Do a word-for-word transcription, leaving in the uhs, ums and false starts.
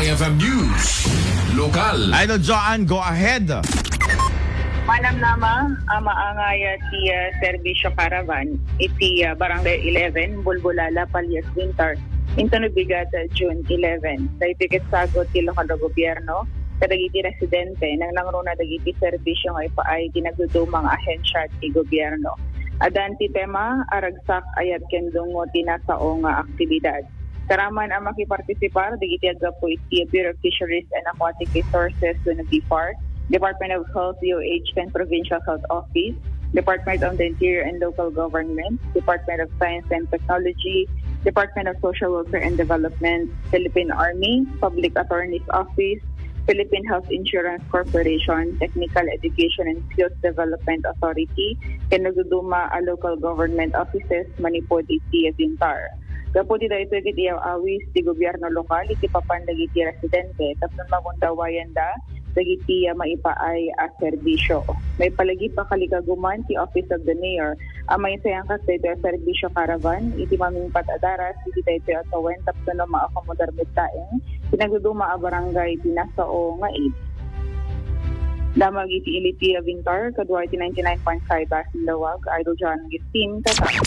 F M News, lokal. Idol Joanne, go ahead. Manamnama a maangay ti ah, serbisyo caravan iti ah, Barangay eleven, Bulbulala, Palias, Bintar, inton bigat ah, June eleven. Daytoy ket sagut ti lokal a gobyerno kadagiti residente nang nangruna dagiti serbisyo nga ipaay ti nagduduma nga ahensya ti gobyerno. Addan ti tema, aragsak, ayat ken dungo ti nasao nga aktibidad. Saraman a makipartisipar dagiti aggapu iti Bureau of Fisheries and Aquatic Resources wenno BFAR, Department of Health, D O H, ken Provincial Health Office, Department of the Interior and Local Government, Department of Science and Technology, Department of Social Welfare and Development, Philippine Army, Public Attorney's Office, Philippine Health Insurance Corporation, Technical Education and Skills Development Authority, ken nagduduma a local government offices manipud iti Bintar. Gapu ti daytoy ket iyaw-awis ti gobyerno lokal iti papan dagiti residente tapno magundawayanda dagiti ah, maipaay a serbisyo. Maipalagip a kalikaguman ti Office of the Mayor a maisayangkas daytoy a serbisyo caravan iti mamingpat a daras iti daytoy a tawen tapno maakomodar met laeng ti nagduduma a barangay ti nasao nga id. Damag iti Ilipia Vintar, kadua iti ninety-nine point five Basindawag, Idol John Agustin, Tatak.